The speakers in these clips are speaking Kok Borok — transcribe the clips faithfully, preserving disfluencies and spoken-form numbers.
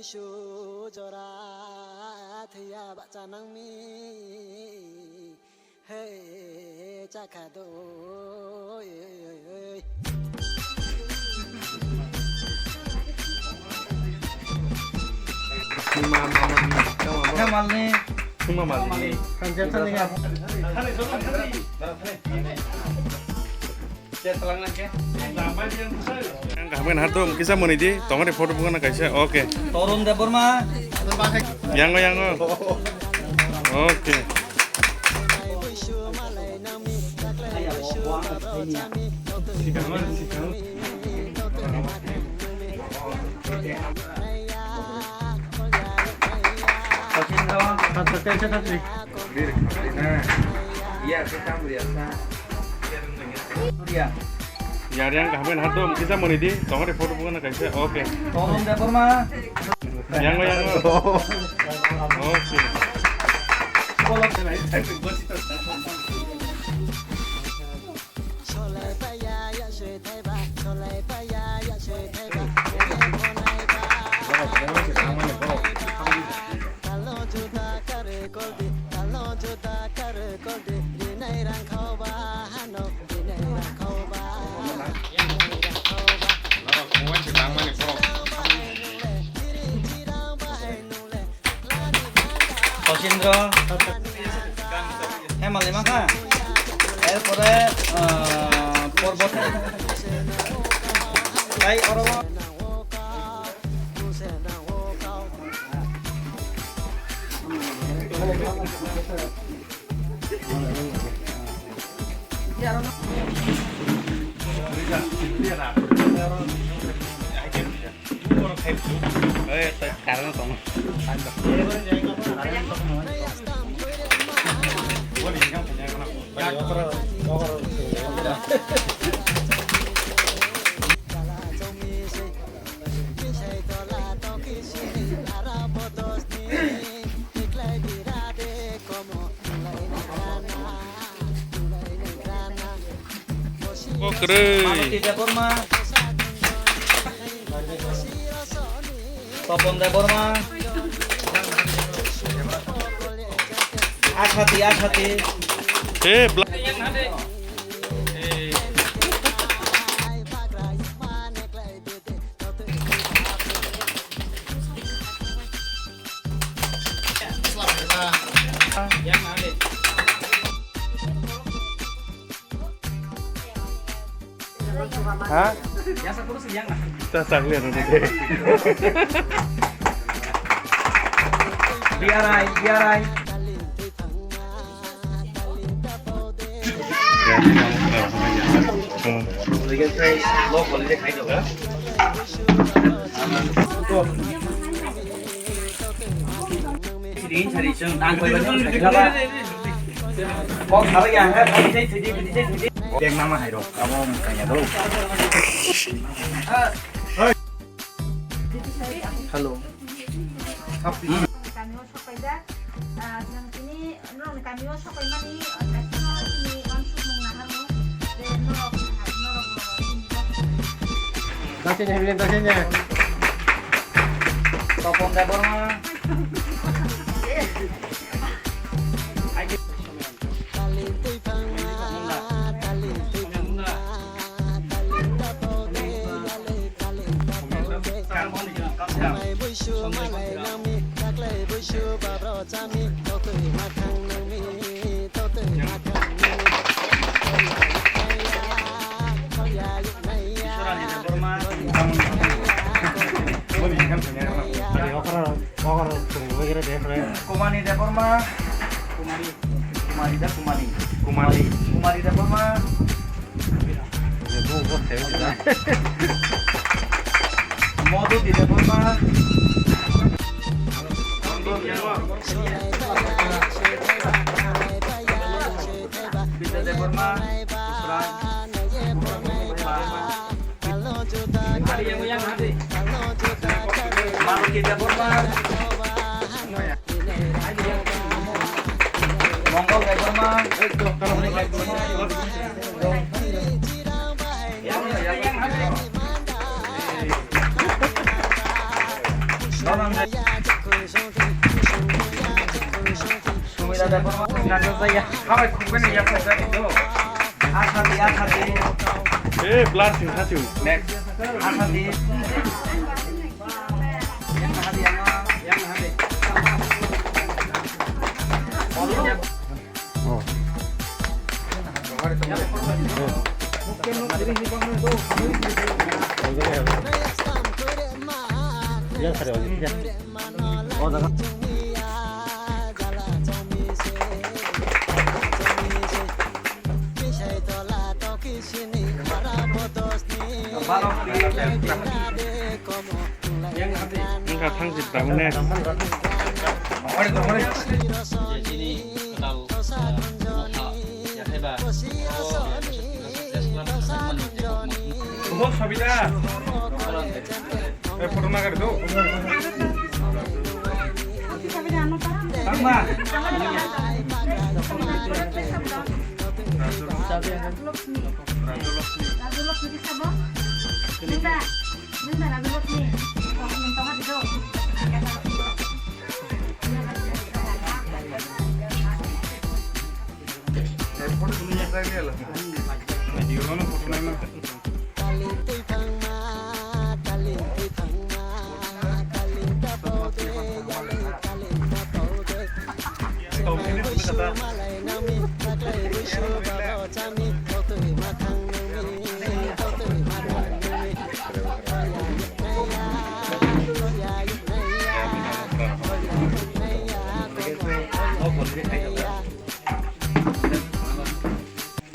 Su jora thwiya bacha nangmi, hei, chakha do, oi, oi, oi, oi. Thwngma malni. Thwngma malni. Yang kaham khe nahardo, kisa mwnwi di, tongmani photo bukana kaisa, okay. Torun Debbarma. Yango, yango. Okay. Yar yang kaham khe nahardo, kisa mwnwi di, tongmani photo bukana kaisa, okay. Torun Debbarma. Yango, yango. Okay. Sachindra, Hemal Limakha, erpore, ah, Porbot, tai oro. Kwrwi. Manoti Debbarma. Topon Debbarma. Ashati, Ashati. Hey, bla- Ha? Ta sakli anu de. Biarai, biarai. Kok sabai yang hai, padi jai sidi, padi jai sidi. Yang nama hai ro, kamu mukanya do. Hello. Kami o sokaijak, ah, jang tini norokni kami o sokaimani, ah, kaisa no chini uansukmung naharmung, je norok, norok bo chini bo. Dakenya, Evelyn, dakenya. Topon Debbarma. Kumani Debbarma. Kumari. Kumari da Kumari. Kumari. Kumari Debbarma. Modu di Debbarma. Bidya Debbarma. Maruti Debbarma. Mongol Debbarma. Donan Habai khukbani yaphai jani do. Asadi, asadi. Eh, blur sing kha sing. Next. Asadi. Yang hadi, yang, yang hadi. Oh. Wngkha thang si tabuk ne. Je chini kwtal, ah, motha yakhai ba, abo, ah, Press Club mani tei kok mani. Bo sabida. Eh, photo na gari do. Tangma. Rajulakshmi. Rajulakshmi. Rajulakshmi.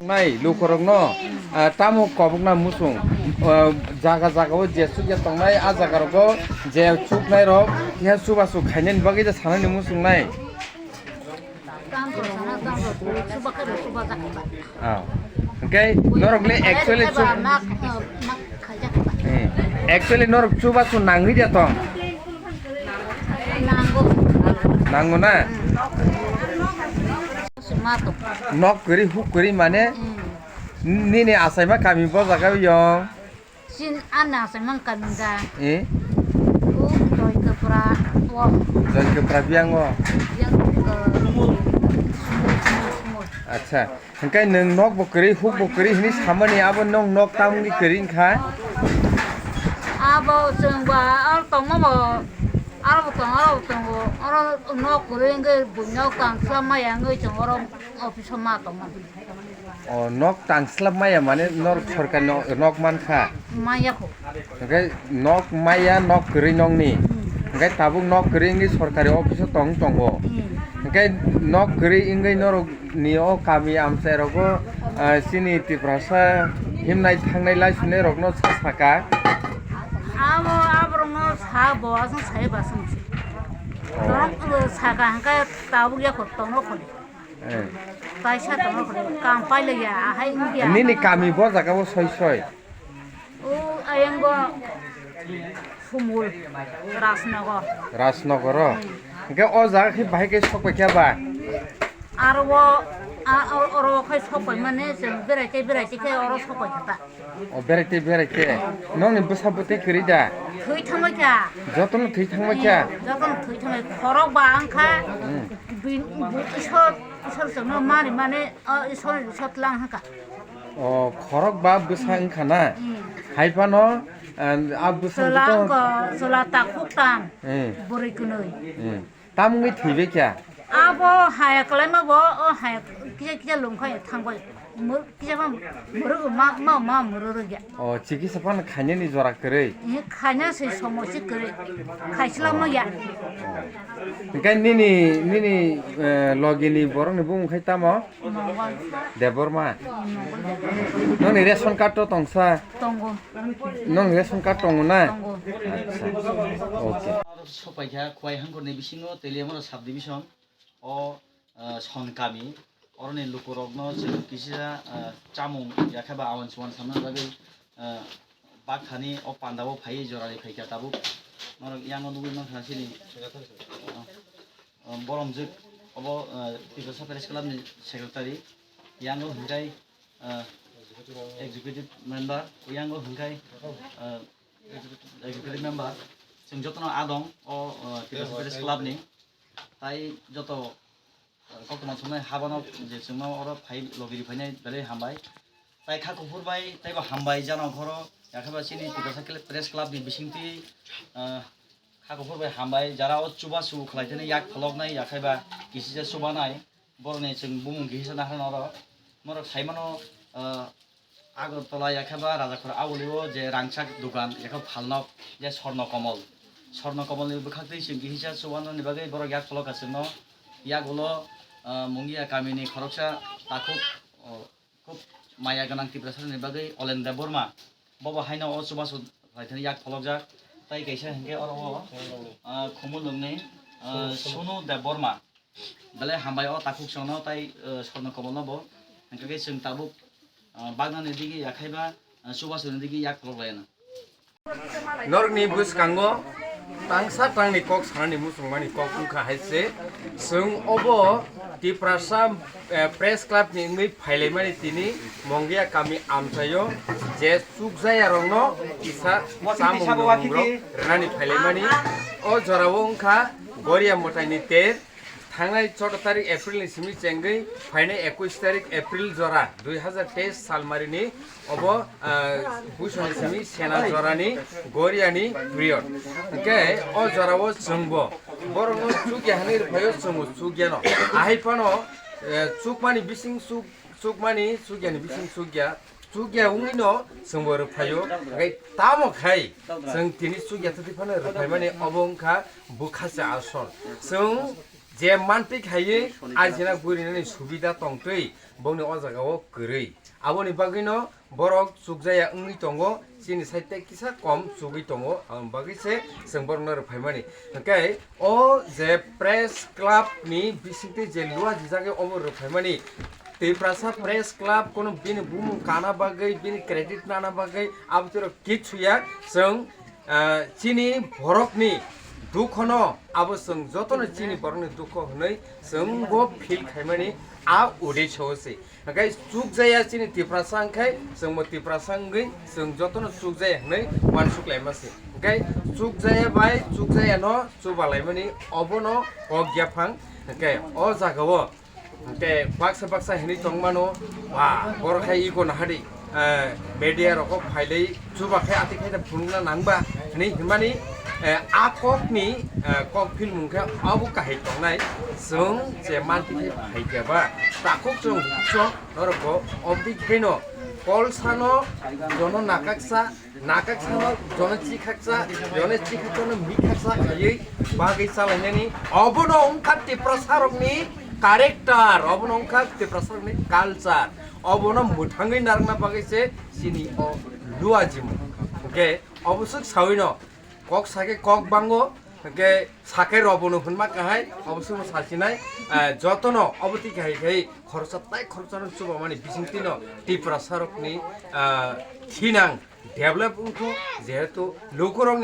Nai lukurokno, ah, tamo kobokna muchung, ah, jaga jaga o je chukya tongnai, ah jaga rogo je chuknai rok keha chubachu khainani bagwi je sanani muchung nai. Ah. Hwnkhe norok le actually chuk-, eh, actually norok chubachu nangwi de tong. Nango na? Nok kwrwi huk kwrwi mane nini achaima kami bo jaga o yong. Chin ana se mang kami ga. Eh? O Joy Kapra o. Joy Kapra biang o. Biang, eh, sumul, sumul, sumul. Acha. Hwnkhe nwng nok bo kwrwi, huk bo kwrwi hwnwi samani abo nwng nok tamni kwrwi wngkha? Abo chwng ba aro tongma bo, aro bo tongo, aro bo tongo. Oro nok kwrwi wngwi buino kangsla maya wngwi chwng oro office o ma tongmani. O, nok tangslap maya mane norok sorkari no-, nok mankha? Maya kho. Hwnkhe nok maya, nok kwrwi nokni. Hmm. Hwnkhe tabuk nok kwrwi wngwi sorkari office o tong tongo. Hmm. Hwnkhe nok kwrwi wngwi norok ni o kami amchai rogo, ah, chini Tiprasa himnai thangnai lai sunai rokno sa saka. Abo, aborokno sa bo, aswk sai ba swng se. Oh. Tong, uh, saka hwnkhe tabuk ya kho, tongno kho. Eh. Kaisa tongno kho, kam pailaiya, ahai wngya. Nini kami bo jaga o soi soi. O ayang bo Sumul, Rajnagar. Rajnagar o? Hmm. Hwnkhe o jaga khe bahai khe sok paikha ba? Aro o, a, o, oro khai sok paimani chwng berai tei berai tei khe oro sok paikha ta. O berai tei berai khe. Nokni bwsa bwtwi kwrwi da? Thwi thangbaikha. Jotono thwi thangbaikha? Hmm, jotono thwi thangbai. Khorok ba wngkha. Hmm. Bin-, bu-, Isor, Isor chwngno mani mani, o Isor, Isor tlang hwnkha. O, khorok ba bwsa wngkha na? Hmm. Hai phano, ah, a bwsa chwla wngkha, chwla takhuk tam, hmm, bwrwi kwnwi. Hmm. Tam wngwi thwibai kha? Abo haya kwlaima bo, o haya kisa kisa lungkha thangbai. Mur-, kisa ma muruk ma, ma, ma muruk ya. O, chikisa phano khainani jora kwrwi? Eh, khaina se somo se kwrwi. Khaisla ma ya. Hwnkhe nini, nini, eh, logini borokni bumung khai tamo? Mongol. Debbarma? Mongol Debbarma. Nokni ration card to tongsa? Tongo. Nokni ration card tongo na? Tongo. Acha. Okay. Sopaikha Khowai Hangkhorni bisingo Teliamura sub division o, ah, Son kami. Oroni lukurokno chwng kisa, ah, chamung yakhe ba awan chuan samna bagwi, ah, bak thani o pandao phaiwi jorani phaikha tabuk. Norok yango nugwi mankha chini, ah, ah, boromjwk obo, ah, Tiprasa Press Club ni secretary, yango hwnkhe, ah, executive member, yango hwnkhe, ah, executive member. Chwng jotono adong o, ah, Tiprasa Press Club ni. Tai joto Koktwma sumnai habano je chwngno oro phai logiri phainai belai hambai. Tai kha kuphur bai taibo hambai jana okhoro, yakheba chini Tiprasa Kle-, Press Club ni bisingtwi, ah, kha kuphur bai hambai, jara o chubachu khlai thani yak pholoknai, yakheba kisisa chubanai, borokni chwng bumung kisa naharna oro. Norok saimano, ah, Agartala yakheba Rajakhor aulio je rangchak dukan yakha phalnok je Swarno Komol. Swarno Komolni bwkhaktwi chwng kisa chubanani bagwi borok yak pholok ka chwngno. Yak ulo, ah, Mungia kamini khoroksa takhuk, oh, Khub maya gwnang Tiprasarokni bagwi Olen Debbarma. Bobo haino o chubachu phaithani yak pholokjak. Tai kaisa hinkhe oro o, ah, Khumulwngni, ah, Sunu Debbarma. Belai hambai o takhuk chwngno tai, ah, Swarno Komolno bo. Hinkhe chwng tabuk, ah, bagnani digi yakhaiba, ah, chubachuni digi yak pholok laina. Norokni bwskango tangsa tangni kok sanani muchungmani kok wngkha hai se, chwng obo Tiprasa, eh, Press Club ni wngwi phailaimani tini Mongia kami amchaio je chukjaya rokno kisa chamung nwngmungrok rwnani phailaimani. O jorao wngkha Goria mwtaini ter. Thangnai choudo tarik April ni simi chengwi phainai ekush tarik April jora dui hazar teis salmarini obo, ah, buisoni simi sena jorani Goriani period. Hwnkhe o jorao chwngbo borokno chukya hwnwi rwphaio, chwngbo chukyano. Ahai phano, eh, chukmani bising chuk-, chukmani chukyani bising chukya, chukya wngwino chwngbo rwphaio. Hwnkhe tamo khai chwng tini chukya thwtwi phano rwphaimani obo wngkha bwkhacha asol. Chwng je mantwi khaiwi ajina gurinani subida tongtwi bongni o jagao kwrwi. Aboni bagwino borok chukjaya wngwi tongo, chini side tei kisa kom chugwi tongo, aboni bagwi se chwng borokno rwphaimani. Hwnkhe o je Press Club ni bisingtwi je lua dijagwi omo rwphaimani, Tiprasa Press Club kono bini bumung kana bagwi, bini credit nana bagwi abo twerok kichu ya. Chwng Ah, chini borokni dukhono abo chwng jotono chini borokni dukho hwnwi chwngbo feel khaimani a uddesho se. Hwnkhe chukjaya chini Tiprasa hwnkhe chwngbo Tiprasa wngwi chwng jotono chukjaya hwnwi uansuk laima se. Hwnkhe chukjaya bai chukjayano chubalaimani obono kok yaphang. Hwnkhe o jagao Hwnkhe baksa baksa hinwi tongmano, ba, borok hai iko nahadi, eh, media rokbo phailai chuba khe ati khe phunukna nangba hinwi hinmani, eh, a kokni, eh, kok philmung khe abo kahai tongnai. Chwng je manti khe phaikha ba, takhuk chwng chwng norokbo obdi kheno kolsano jono nakaksa Nakaksano jono chikhaksa, jono chikhaksa no mikhaksa khaiwi bagwi chalainani. Obono wngkha Tiprasarokni character, obono wngkha Tiprasarokni culture. Obono mwthangwi narwkna bagwi se chini o luajimo. Hwnkhe obo swk sawino kok sakhe kok bango, hwnkhe sakhe robono hwnma kahai, obo swkno sachinai, eh, jotono obo twi kahai khai khoroksa tai khoroksano chubamani bisingtwino Tiprasarokni, ah, thinang develop wngkho, jehetu lukurokni